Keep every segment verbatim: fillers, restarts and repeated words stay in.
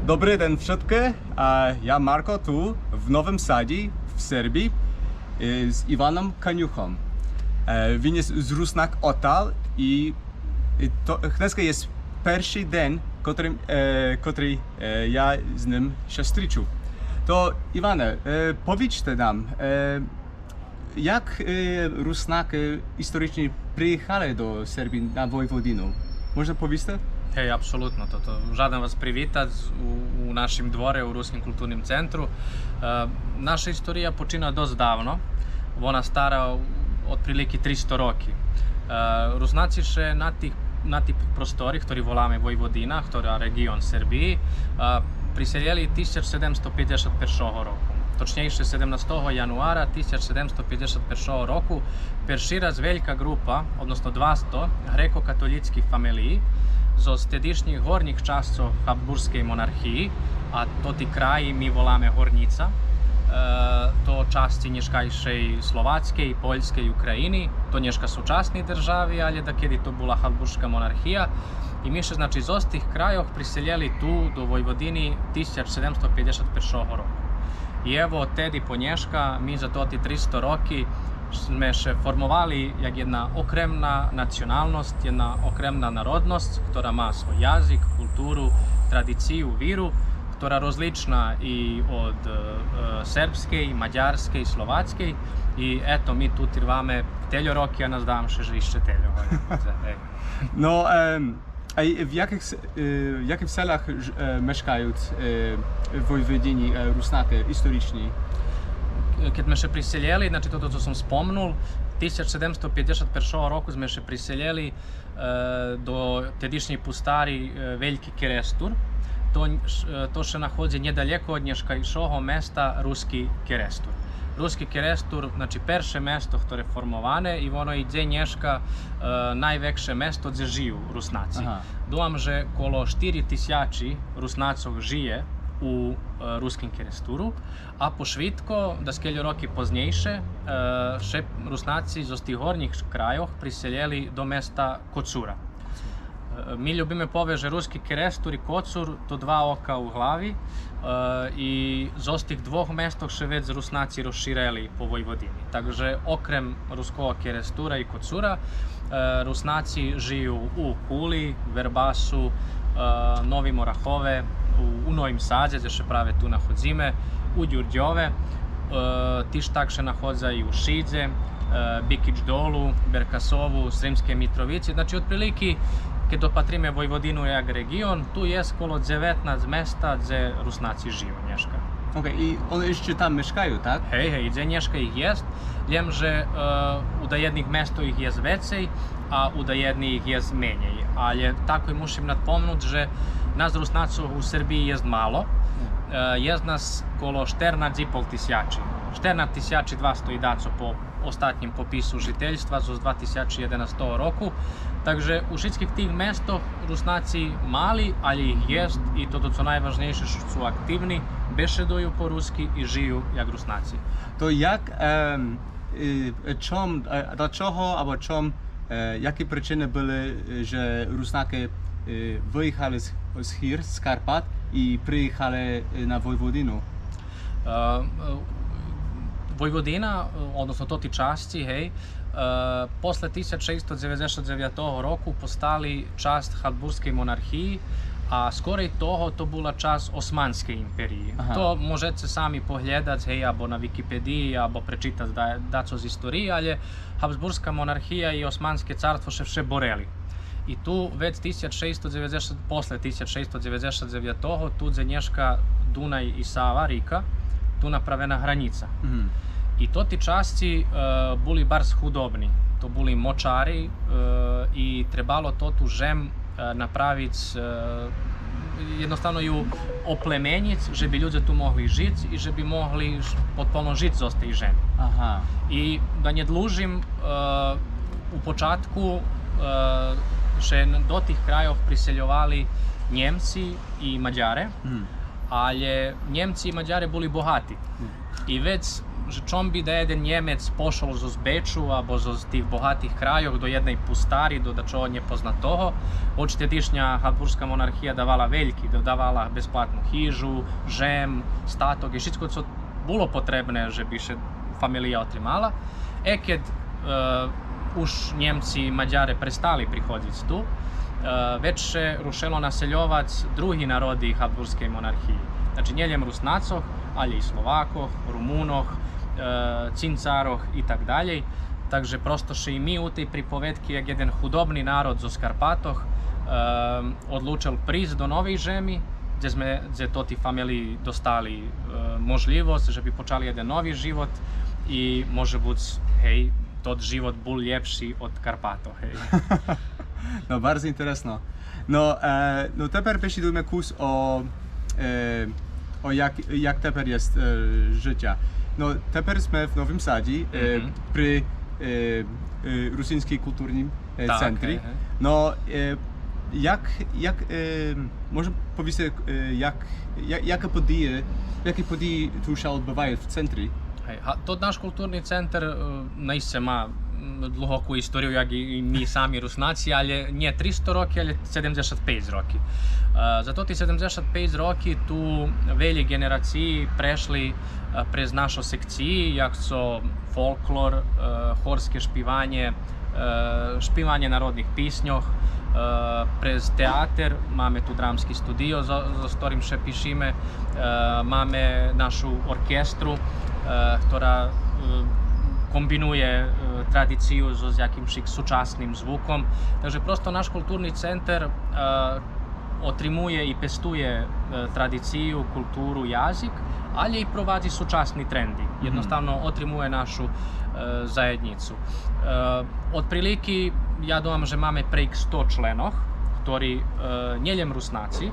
Добрый ден вшыткы. А, я Марко ту, в Новым Саді, в Сербії, е, з Іваном Канюхом. Е, він єст з Руснак Отал і, і то, днеска єст першый ден, котрым, е, котрый, е, я з ним ся стрічу. То, Іване, е, повіджте нам, е, як, е, Руснакы історичні приїхали до Сербії на Войводину? Можна повісти? Гей, абсолютно. То, то жадам вас привитац у, у нашим дворе, у Руским културним центру. Е, наша істория почина досц давно. Вона стара отприлики тристо роки. Е, Руснаци ше на тих, на тих простори, хтори воламе Войводина, хтора реґион Сербиї, е, приселєли тисяч седемсто пейдзешат першого року. Точнєйше, седемнастого януара тисяч седемсто пейдзешат першого року перши раз велька ґрупа, односно двасто греко-католїцких фамелиї зоз тедишнїх горнїх часцох Габсбурзкей монархиї, а тоти краї ми воламе Горнїца, е, то часци нєшкайшей Словацкей, Польскей, України, то нєшка сучасни держави, алє дакеди то була Габсбурзка монархия. И ми ше, значи, зоз тих крайох приселєли ту до Войводини тисяч седемсто пейдзешат першого року. И ево, од теди по нєшка ми за тоти тристо роки зме ше формовали як єдна окремна националносц, єдна окремна народносц, котра ма свой язик, културу, традицию, виру, котра розлична и од, е, сербскей, мадярскей, словацкей. И ето, ми ту тирваме тельо роки, а наздавам ше же ище тельо. Е. Но, ем, а и в яких с-, е, в яких селях ж-, е, мешкают, е, в Войводини, е, Руснакы исторични? Кед зме ше приселєли, значи, тото цо сом спомнул, тисяч седемсто пейдзешат першого року зме ше приселєли, е, до тедишнєй пустари, е, Вельки Керестур. То, е, то ше находзи нєдалеко од нєшкайшого места Руски Керестур. Руски Керестур, значи, перше место хторе формоване и воно и дзе нєшка, е, найвекше место дзе жию Руснаци. Ага. Думам же коло штири тисячи Руснацох жиє у, е, Руским Керестуру, а пошвидко, даскельо роки познєйше, е, ше Руснаци зоз тих горнїх крайох приселєли до места Коцура. Е, ми любиме повесц же Руски Керестур и Коцур то два ока у глави, е, и зоз тих двох местох ше вец Руснаци розширели по Войводини. Так же окрем Руского Керестура и Коцура, е, Руснаци жию у Кули, Вербасу, е, Новим Орахове, у, у Новим Садзе, дзе ше праве ту находзиме, у Дюрдьове, е, тиж так ше находза и у Шидзе, е, Бикич Долу, Беркасову, Сримскей Митровици. Значи, отприлики, кед опатриме Войводину як реґион, ту єст коло дзеветнац места дзе Руснаци жию нєшка. Окей, и они ище там мешкаю, так? Гей, гей, и дзе нєшка их єст, лєм же, е, у даєдних местох их єст вецей, а у даєдних их єст менєй. Алє такой мушим надпомнуц же нас Руснацох у Сербиї єст мало. Е, єст нас коло штернац и пол тисячи. Штернац тисячи двасто и дацо по остатнїм попису жительства зоз два тисячи єденастого року. Так же у шицких тих местох Руснаци мали, алє их єст, и тото цо найважнєйше, же су активни, бешедую по руски и жию як Руснаци. То як, ем, е, чом, е, для чого або чом, е, які причины были, е, же Руснакы, е, выїхали з, з гір, з Карпат и приїхали, е, на Войводину? Е, е, Войводина, е, односно тоти часци, гей, е, после тисяч шейсто дзеведзешат дзевятого року постали часц Габсбурзкей монархиї, а скорей того то була часц Османскей империї. Ага. То можеце сами поглєдац, гей, або на Википедиї, або пречитац да-, дацо з историї, алє Габсбурзка монархия и Османске царство ше вше борели. И ту вец тисяч шейсто дзеведзешат, после тисяч шейсто дзеведзешат дзевятого, ту дзе нєшка Дунай и Сава, рика, ту направена гранїца. Мгм. И тоти часци, е, були барз худобни. То були мочари, е, и требало тоту жем, е, направиц, е, єдноставно ю оплеменїц, же би людзе ту могли жиц и же би могли ш-, подполно жиц зоз тей жеми. Ага. И да нє длужим, е, у початку, е, ше н-, до тих крайох присельовали Нємци и Мадяре, Мгм. алє Нємци и Мадяре були богати. Мгм. И вец Же чом би да єден Нємец пошол зоз Бечу або зоз тих богатих крайох до єдней пустари, до дачого нєпознатого? Оч тедишня Габсбурґска монархия давала вельки, до-, давала безплатну хижу, жем, статок и шицко цо було потребне же би ше фамелия отримала. Е, кед, е, уж Нємци и Мадяре престали приходзиц ту, е, вец ше рушело насельовац други народи Габсбурґскей монархиї. Значи, нє лєм Руснацох, алє и Словакох, Румунох, е, Цинцарох и так далєй. Так же просто ше и ми у тей приповедки, як єден худобни народ зоз Карпатох, е, одлучел присц до новей жеми, дзе зме, дзе тоти фамелиї достали, е, можлївосц же би почали єден нови живот и, може буц, гей, тот живот бул лєпши од Карпатох, гей. Но, барз интересно. Но, е, но тепер бешидуєме кус о, е, о як, як тепер єст, е, житя. Но, тепер зме в Новим Садї, е, при, е, е, Русинскей културним, е, центри. Но, е, як, як, е, може повісти, е, як, я-, яке подїї, яке подїї ту ше одбывают в центри? Гей, га, тот наш културни центер, е, наисце ма, м, длугоку историю, як и, и ми сами Руснаци, алє нє тристо роки, алє седемдзешат пейц роки. Е, за тоти седемдзешат пейц роки ту велї ґенерациї прешли, е, през нашо секциї, як цо фолклор, е, хорске шпиванє, е, шпиванє народних писньох, е, през театер, маме ту драмски студио зоз, зоз хторим ше пишиме, е, маме нашу оркестру, е, хтора, е, комбинує, е, традицию зоз якимшик сучасним звуком. Так же просто наш културни центер, е, отримує и пестує, е, традицию, културу, язик, алє и провадзи сучасни тренди. Єдноставно отримує нашу, е, заєднїцу. Е, отприлики, я думам же маме прейґ сто членох, хтори, е, нє лєм Руснаци,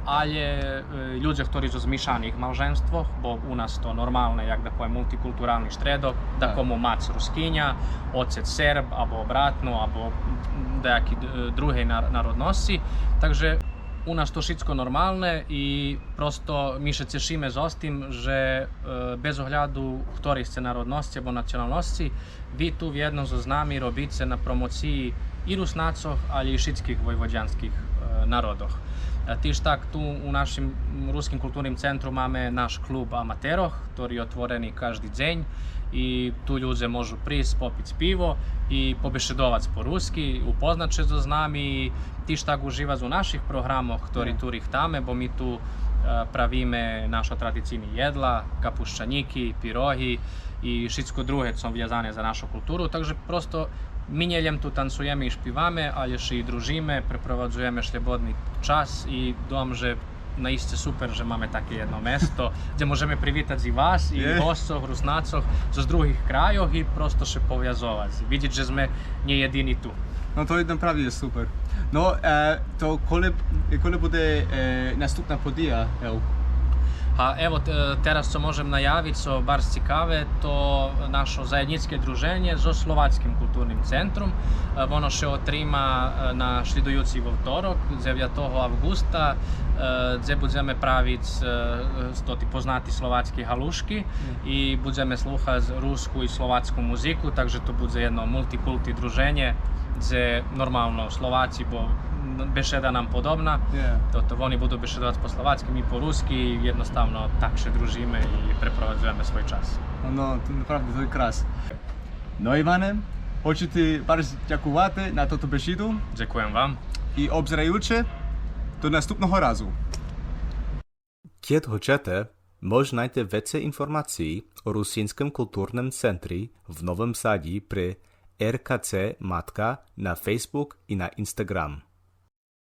алє, е, людзе хтори зоз змишаних малженствох, бо у нас то нормалне, як да повем, мултикултурални штредок, дакому мац Рускиня, оцец Серб, або обратно, або даяки д-, другей нар-, народносци. Так же у нас то шицко нормалне и просто ми ше цешиме зоз тим же, е, без огляду хторей сце народносци або националносци, ви ту вєдно зоз нами робице на промоциї и Руснацох, алє и шицких войводянских, е, народох. Е, тиж так ту у нашим Руским културним центру маме наш клуб аматерох, хтори отворени кажди дзень и ту людзе можу присц, попиц пиво и побешедовац по руски, упознац ше зоз нами и тиж так уживац у наших програмох, хтори ту рихтаме, бо ми ту, е, правиме нашо традицийни єдла, капущанїки, пироги и шицко друге цо вязане за нашу културу. Так же просто ми нє лєм ту танцуєме и шпиваме, алє ше и дружиме, препровадзуєме шлєбодни час и думам же наисце супер же маме таке єдно место, дзе можеме привитац и вас, и госцох, Руснацох, зоз других крайох и просто ше повязовац. Видзиц же зме нє єдини ту. Но то направду єст супер. Но, е, то коли, коли буде, е, наступна подїя, ев? А ево, т-, е, тераз цо можем наявиц, цо барз цикаве, то нашо заєднїцке друженє зоз Словацким културним центром. Е, воно ше отрима, е, на шлїдуюци вовторок, дзевятого авґуста, е, дзе будземе правиц, е, тоти познати словацки галушки и будземе слухац руску и словацку музику, так же то будзе єдно мултикулти друженє, дзе нормално Словаци, бо бешеда нам подобна, то, то вони буду бешедовац по словацки, ми по руски, и єдноставно так ше дружиме и препровадзуєме свой час. Но, то направду то є крас. Но, Иване, хочу ти барз дякувати на тоту бешеду. Дзекуєм вам. И обзераючи, до наступного разу. Кед хочете, мож найти вецей информациї о Русинским културним центри в Новим Садї при Р К Ц Матка на Facebook и на Instagram.